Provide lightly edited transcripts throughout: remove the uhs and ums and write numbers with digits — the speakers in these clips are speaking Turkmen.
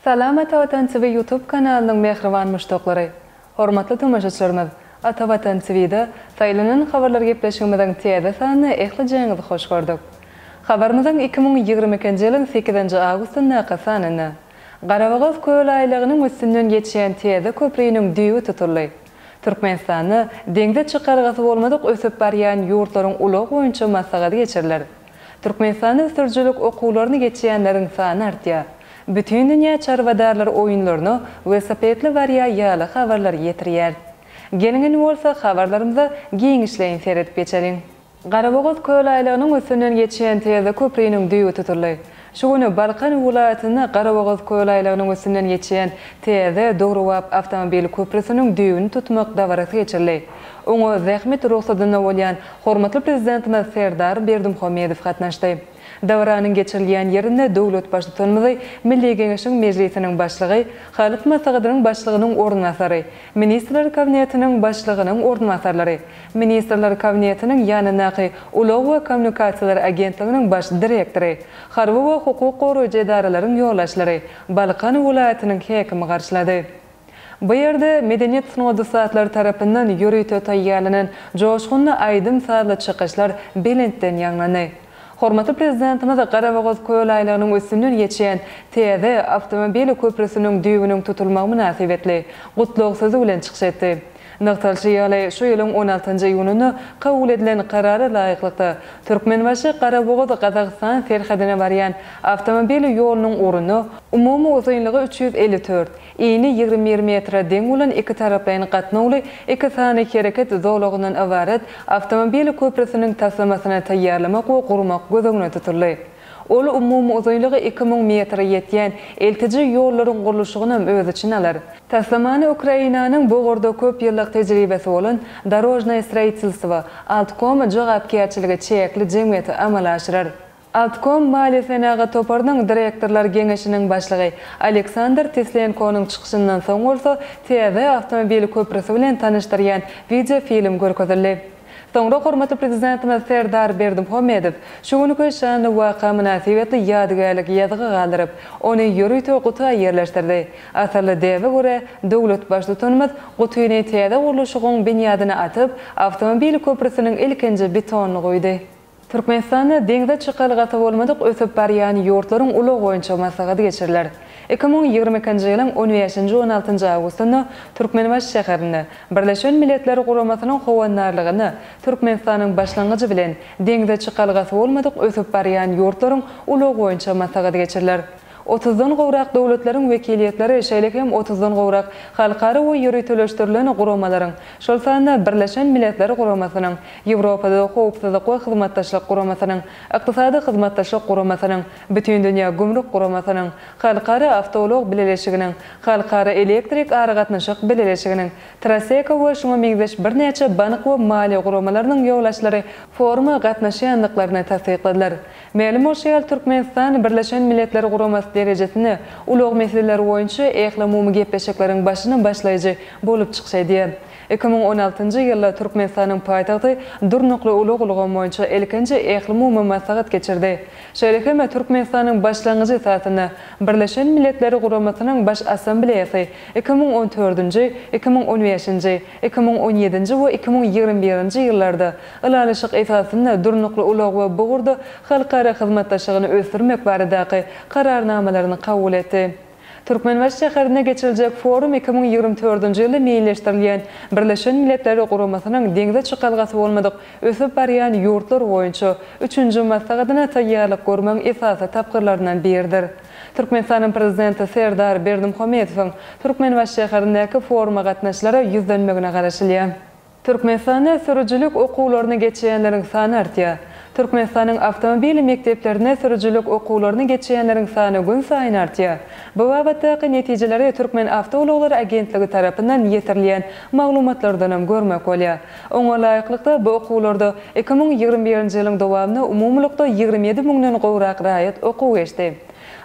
Salam Ata Watan TV YouTube kanalynyň mähriban muşdaklary! Hormatly tomaşaçylarymyz, Ata Watan TV-de Saýlanan habarlar gepleşigimiziň täze sanyna ählijaňyzy hoş gördük. Habarymyzyň 2022-nji ýylyň sekizinji awgustyndaky sanynda Garabogaz köl aýlagynyň üstünden geçýän täze köpriniň düýbi tutuldy. Türkmenistanda deňze çykalgasy bolmadyk ösüp barýan ýurtlaryň ulag boýunça maslahaty geçiriler. Türkmenistanda sürüjilik okuwlaryny geçýänleriň sany artýar. Bütindünýä çarwadarlar oýunlaryna welosipedli barýar ýaly habarlary ýetirýär. Geliň indi bolsa habarlarymyza giňişleýin seredip geçeliň. Garabogaz köl aýlagynyň üstünden geçýän täze köpriniň düýbi tutuldy. Şu gün Balkan welaýatynda Garabogaz köl aýlagynyň üstünden geçýän täze döwrebap awtomobil köprüsiniň düýbüni tutmak dabarasy geçirildi. Oňa zähmet rugsadynda bolýan hormatly Prezidentimiz Serdar Berdimuhamedow gatnaşdy. Dabaranyň geçirilýän ýerinde döwlet Baştutanymyzy Milli Geňeşiň Mejlisiniň Başlygy, Halk Maslahatynyň Başlygynyň orunbasary, Ministrler Kabinetiniň Başlygynyň orunbasarlary, Ministrler Kabinetiniň ýanyndaky Ulag we kommunikasiýalar agentliginiň baş direktory, harby we hukuk goraýjy edaralaryň ýolbaşçylary, Balkan welaýatynyň häkimi garşylady. Bu ýerde medeniýet sungat ussatlary tarapyndan ýörite taýýarlanan joşgunly aýdym-sazly çykyşlar belentden ýaňlandy. Hormatly Prezidentimiz Garabogaz köl aýlagynyň üstünden geçýän täze awtomobil köprüsiniň düýbüniň tutulmagy mynasybetli gutlag sözi bilen çykyş etdi. Nygtalyşy ýaly, şu ýylyň on altynjy iýunynda kabul edilen Karara laýyklykda, Türkmenbaşy, Garabogaz, Gazagystan serhedine barýan awtomobil ýolunyň ugrunda umumy uzynlygy 354, ini 21 metre deň bolan ikitaraplaýyn gatnawly iki sany hereket zolagyndan ybarat awtomobil köprüsiniň taslamasyny taýýarlamak we gurmak göz öňünde tutuldy. Ol umumy uzynlygy 2000 metre ýetýän eltiji ýollaryň gurluşygynam öz içine alar. Taslamany Ukrainanyň bu ugurda köp ýyllyk tejribesi bolan Dorožnoýe stroitelstwo Altkom jogapkärçiligi çäkli jemgyýeti amala aşyrar. Altkom maliýe-senagat toparynyň direktorlar geňeşiniň başlygy Aleksandr Teslenkonyň çykyşyndan soň bolsa täze awtomobil köprüsi bilen tanyşdyrýan wideofilm görkezildi. Soňra hormatly Prezidentimiz Serdar Berdimuhamedow şu günki şanly waka mynasybetli ýadygärlik ýazgy galdyryp, ony ýörite guta ýerleşdirdi. Asylly däbe görä, döwlet Baştutanymyz gutyny täze gurluşygyň binýadyna atyp, awtomobil köprüsiniň ilkinji betonyny guýdy. Türkmenistanda deňze çykalgasy bolmadyk ösüp barýan ýurtlaryň ulag boýunça maslahaty geçiriler. 2022-nji ýylyň on bäşinji-on altynjy awgustynda Türkmenbaşy şäherinde, Birleşen Milletler Guramasynyň howandarlygynda Türkmenistanyň başlangyjy bilen deňze çykalgasy bolmadyk ösüp barýan ýurtlaryň ulag boýunça maslahaty geçiriler. Otuzdan gowrak döwletleriň wekiliýetleri, şeýle hem otuzdan gowrak halkara we ýöriteleşdirilen guramalaryň, şol sanda Birleşen Milletler Guramasynyň, Ýewropada Howpsuzlyk we Hyzmatdaşlyk Guramasynyň, Ykdysady Hyzmatdaşlyk Guramasynyň, Bütindünýä Gümrük Guramasynyň, Halkara Awtoulag Bileleşiginiň, Halkara Elektrik Aragatnaşyk Bileleşiginiň, Traseka we şuňa meňzeş birnäçe bank we maliýe guramalarynyň ýolbaşçylary foruma gatnaşýandyklaryny tassykladylar. Mälim bolşy ýaly, Türkmenistan Birleşen Milletler Guramasy derejesinde ulag meseleleri boýunça ählumumy gepleşikleriň başyny başlaýjy bolup çykyş edýär. 2016-njy ýylda Türkmenistanyň paýtagty durnukly ulag ulgamy boýunça ilkinji ählumumy maslahat geçirdi. Şeýle hem Türkmenistanyň başlangyjy esasynda Birleşen Milletler Guramasynyň Baş Assambleýasy 2014-nji, 2015-nji, 2017-nji we 2021-nji ýyllarda Ylalaşyk esasynda durnukly ulag we bu ugurda halkara hyzmatdaşlygyny ösdürmek baradaky Kararnamalaryny kabul etdi. Türkmenbaşy şäherinde geçiriljek forum 2024-nji ýylda meýilleşdirilýän Birleşen Milletler Guramasynyň deňze çykalgasy bolmadyk ösüp barýan ýurtlar boýunça üçünji maslahatyna taýýarlyk görmegiň esasy tapgyrlaryndan biridir. Türkmenistanyň Prezidenti Serdar Berdimuhamedowyň Türkmenbaşy şäherindäki foruma gatnaşyjylara ýüzlenmegine garaşylýar. Türkmenistanda sürüjilik okuwlaryny geçýänleriň sany artýar. Türkmenistanyň awtomobil mekdeplerinde sürüjilik okuwlaryny geçýänleriň sany günsaýyn artýar. Bu babatdaky netijeleri Türkmenawtoulaglary agentligi tarapyndan ýetirilýän maglumatlardanam görmek bolýar. Oňa laýyklykda, bu okuwlarda 2021-nji ýylyň dowamynda umumylykda 27 müňden gowrak raýat okuw geçdi.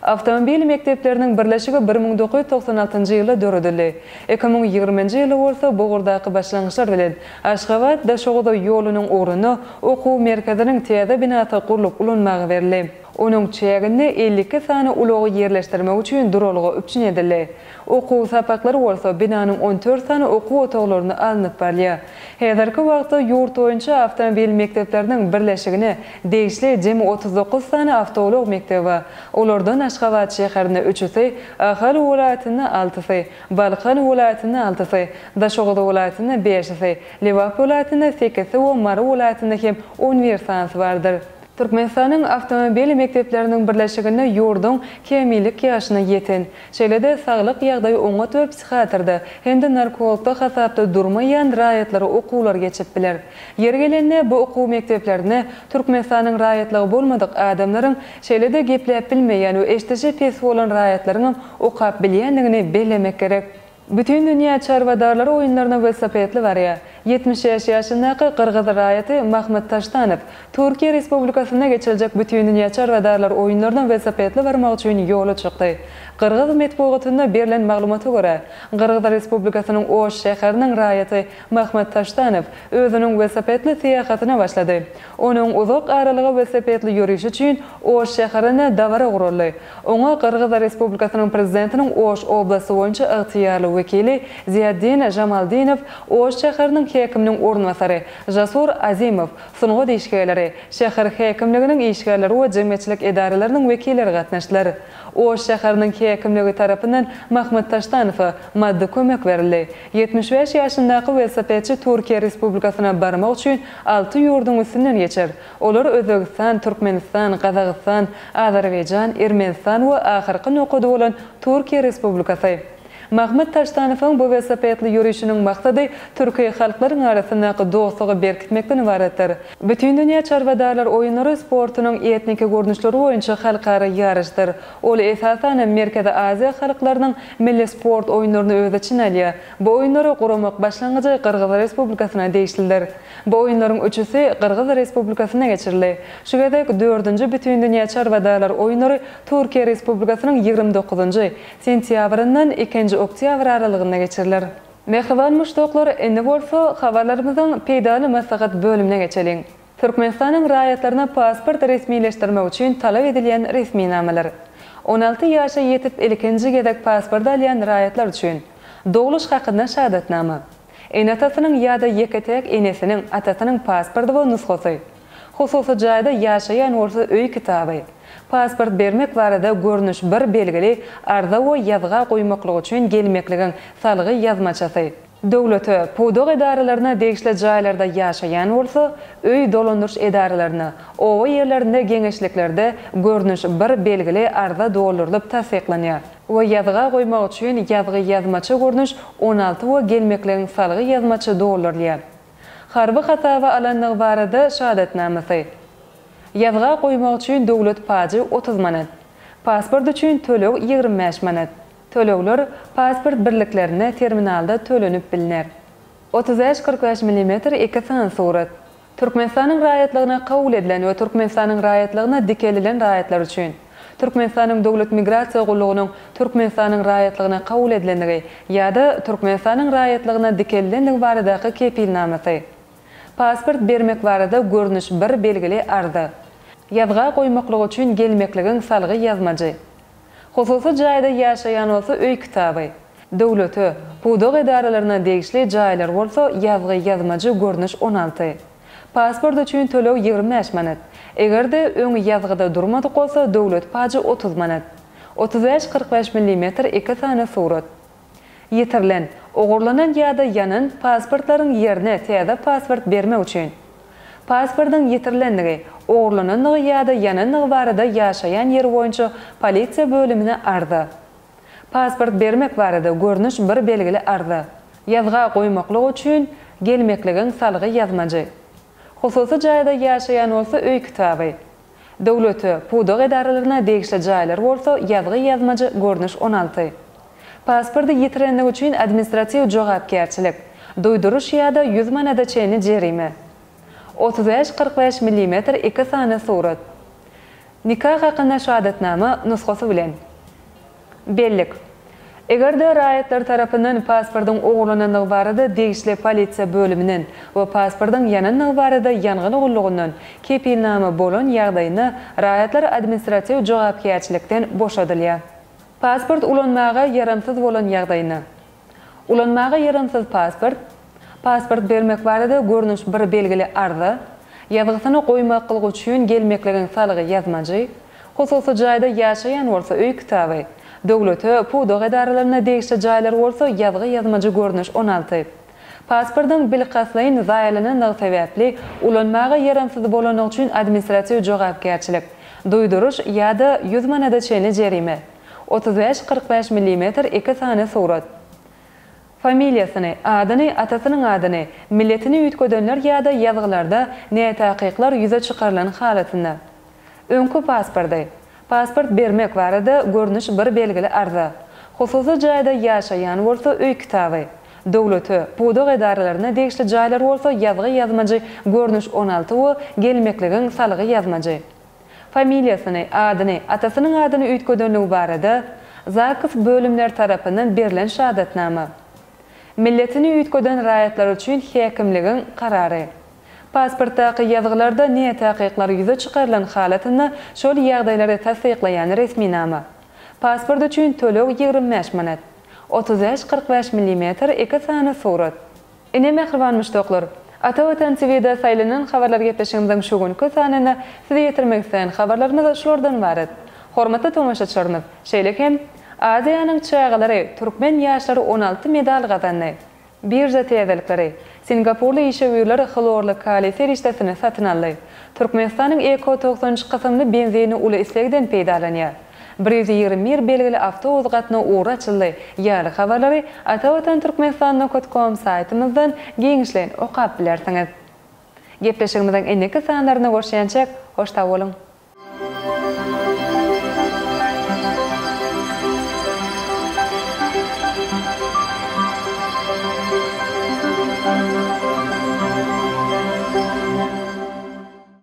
Awtomobil mekdepleriniň birleşigi 1996-njy ýylda döredildi. 2020-nji ýylda bolsa bu ugurdaky başlangyçlar bilen Aşgabat, Daşoguz ýolunyň ugrunda okuw merkeziniň täze binasy gurlup ulanmaga berildi. Onuň çäginde 52 sany ulagy ýerleşdirmek üçin duralga üpjün edildi. Okuw sapaklary bolsa binanyň 14 sany okuw otaglarynda alnyp barylýar. Häzirki wagtda ýurt boýunça awtomobil mekdepleriniň birleşigine degişli jemi 39 sany awtoulag mekdebi bar. Olardan Aşgabat şäherinde üçüsi, Ahal welaýatynda altysy, Balkan welaýatynda altysy, Daşoguz welaýatynda bäşisi, Lebap welaýatynda sekizisi we Mary welaýatynda hem 11 sanysy bardyr. Türkmenistanyň awtomobil mekdepleriniň birleşiginde ýurduň kämillik ýaşyna ýeten, şeýle-de saglyk ýagdaýy oňat we psihiatrda hem-de narkologda hasapda durmaýan raýatlary okuwlar geçip biler. Ýeri gelende, bu okuw mekdeplerinde Türkmenistanyň raýatlygy bolmadyk adamlaryň, şeýle-de gepläp bilmeýän we eşidişi pes bolan raýatlaryňam okap bilýändigini bellemek gerek. Bütindünýä çarwadarlar oýunlaryna welosipedli barýar. 75 ýaşyndaky gyrgyz raýaty Mahmyt Taştanow Türkiýe Respublikasynda geçiriljek Bütindünýä çarwadarlar oýunlaryna welosipedli barmak üçin ýola çykdy. Gyrgyz metbugatynda berlen maglumata görä, Gyrgyz Respublikasynyň Oş şäheriniň raýaty Mahmyt Taştanow özüniň welosipedli syýahatyna başlady. Onuň uzak aralyga welosipedli ýörişi üçin Oş şäherinde dabara guraldy. Oňa Gyrgyz Respublikasynyň Prezidentiniň Oş oblasty boýunça ygtyýarly wekili Ziýaddin Žamaldinow, Oş şäheriniň häkiminiň orunbasary Žasur Azimow, sungat işgärleri, şäher häkimliginiň işgärleri we jemgyýetçilik edaralarynyň wekilleri gatnaşdylar. Oş şäheriniň häkimligi tarapyndan Mahmyt Taştanowa maddy kömek berildi. 75 ýaşyndaky welosipedçi Türkiýe Respublikasyna barmak üçin alty ýurduň üstünden geçer. Olar Özbegistan, Türkmenistan, Gazagystan, Azerbaýjan, Ermenistan we ahyrky nokady bolan Türkiýe Respublikasy. Mahmyt Taştanowyň bu welosipedli ýörişiniň maksady türki halklaryň arasyndaky dostlugy berkitmekden ybaratdyr. Bütindünýä çarwadarlar oýunlary sportunyň etniki görnüşleri boýunça halkara ýaryşdyr. Ol, esasanam, Merkezi Aziýa halklarynyň milli sport oýunlaryny öz içine alýar. Bu oýunlary guramak başlangyjy Gyrgyz Respublikasyna degişlidir. Bu oýunlaryň üçüsi Gyrgyz Respublikasynda geçirildi. Şu gezek dördünji Bütindünýä çarwadarlar oýunlary Türkiýe Respublikasynyň 29-njy sentýabryndan ikinji oktýabr aralygynda geçiriler. Mähriban muşdaklar, indi bolsa habarlarymyzyň peýdaly maslahat bölümine geçeliň. Türkmenistanyň raýatlaryna pasport resmileşdirmek üçin talap edilýän resminamalar. 16 ýaşa ýetip ilkinji gezek pasport alýan raýatlar üçin, Dogluş hakynda şahadatnama. Ene-atasynyň ýa-da ýeke-täk enesiniň, atasynyň pasporty we nusgasy. Hususy jaýda ýaşaýan bolsa öý kitaby. Pasport bermek barada görnüş bir belgili arza we ýazga goýmaklyk üçin gelmekligiň salgy ýazmaçasy. Döwlete, pudak edaralaryna degişli jaýlarda ýaşaýan bolsa, öý dolandyryş edaralaryna, oba ýerlerinde geňeşliklerde görnüş bir belgili arza doldurylyp tassyklanýar. We ýazga goýmak üçin ýazgy ýazmaça görnüş 16 we gelmekligiň salgy ýazmaça doldurylýar. Harby hasaba alandygy barada şahadatnamasy. Ýazga goýmak üçin döwlet pajy 30 manat. Pasport üçin töleg 25 manat. Tölegler pasport birliklerinde terminalda tölenip bilner. 35 45 millimetr iki sany surat. Türkmenistanyň raýatlygyna kabul edilen we Türkmenistanyň raýatlygyna dikeldilen raýatlar üçin, Türkmenistanyň Döwlet migrasiýa gullugynyň Türkmenistanyň raýatlygyna kabul edilendigi ýa-da Türkmenistanyň raýatlygyna dikeldilendigi baradaky kepilnamasy. Pasport bermek barada görnüş bir belgili arza. Ýazga goýmaklyk üçin gelmekligiň salgy ýazmajy. Hususy jaýda ýaşaýan bolsa öý kitaby. Döwlete, pudak edaralaryna degişli jaýlar bolsa ýazgy ýazmajy görnüş 16. Pasport üçin töleg 25 manat. Eger-de öň ýazgyda durmadyk bolsa döwlet pajy 30 manat. 35 45 millimetr iki sany surat. Ýitirilen, ogurlanan ýa-da ýanan pasportlaryň ýerine täze pasport bermek üçin. Pasportyň ýitirilendigi, ogurlanandygy ýa-da ýanandygy barada ýaşaýan ýeri boýunça polisiýa bölümine arza. Pasport bermek barada görnüş bir belgili arza. Ýazga goýmaklyk üçin gelmekligiň salgy ýazmajy. Hususy jaýda ýaşaýan bolsa öý kitaby. Döwlete, pudak edaralaryna degişli jaýlar bolsa ýazgy ýazmajy görnüş 16. Pasporty ýitirenligi üçin administratiw jogapkärçilik, duýduryş ýa-da 100 manada çenli jerime. 35 45 millimetr iki sany surat. Nika hakynda şahadatnama nusgasy bilen. Bellik. Eger-de raýatlar tarapyndan pasportyň ogurlanandygy barada degişli polisiýa bölüminden we pasportyň ýanandygy barada ýangyn gullugyndan kepilnama bolan ýagdaýynda raýatlar administratiw jogapkärçilikden boşadylýar. Pasport ulanmaga ýaramsyz bolan ýagdaýynda. Ulanmaga ýaramsyz pasport, pasport bermek barada görnüş bir belgili arza, ýazgysyny goýmaklyk üçin gelmekligiň salgy ýazmajy, hususy jaýda ýaşaýan bolsa öý kitaby, döwlete, pudak edaralaryna degişli jaýlar bolsa ýazgy ýazmajy görnüş 16. Pasportyň bilkastlaýyn zaýalanandygy sebäpli ulanmaga ýaramsyz bolanlygy üçin administratiw jogapkärçilik, duýduryş ýa-da 100 manada çenli jerime. 35, 45 millimetr iki sany surat. Familiýasyny, adyny, atasynyň adyny, milletini üýtgedenler ýa-da ýazgylarda nätakyklar ýüze çykarylan halatynda. Öňki pasporty. Pasport bermek barada görnüş bir belgili arza. Hususy jaýda ýaşaýan bolsa öý kitaby. Döwlete, pudak edaralaryna degişli jaýlar bolsa ýazgy ýazmajy görnüş 16 we gelmekligiň salgy ýazmajy. Familiýasyny, adyny, atasynyň adyny üýtgedenligi barada ZAGS bölümleri tarapyndan berlen şahadatnama. Milletini üýtgeden raýatlar üçin häkimligiň karary. Pasportdaky ýazgylarda nätakyklar ýüze çykarylan halatynda şol ýagdaýlary tassyklaýan resminama. Pasport üçin töleg 25 manat. 35, 45 millimetr iki sany surat. Ine mähriban muşdaklar, Ata Watan TVda saýlanan habarlar gepleşigimiziň şu günki sanynda size ýetirmek isleýän habarlarymyz şulardan ybarat. Hormatly tomaşaçylarymyz, şeýle hem Aziýanyň çagalary türkmen ýaşlary 16 medal gazandy. Birža täzelikleri. Singapurly işewürler hlorly kaliý serişdesini satyn aldy. Türkmenistanyň Eko 93 kysymly benzini uly islegden peýdalanýar. 121 belgili awtobus gatnaw ugry açyldy ýaly habarlary Atavatan Türkmenistan nokat kom saýtymyzdan giňişleýin okap bilersiňiz. Gepleşigimiziň indiki sanlarynda görüşýänçäk, hoş sag boluň!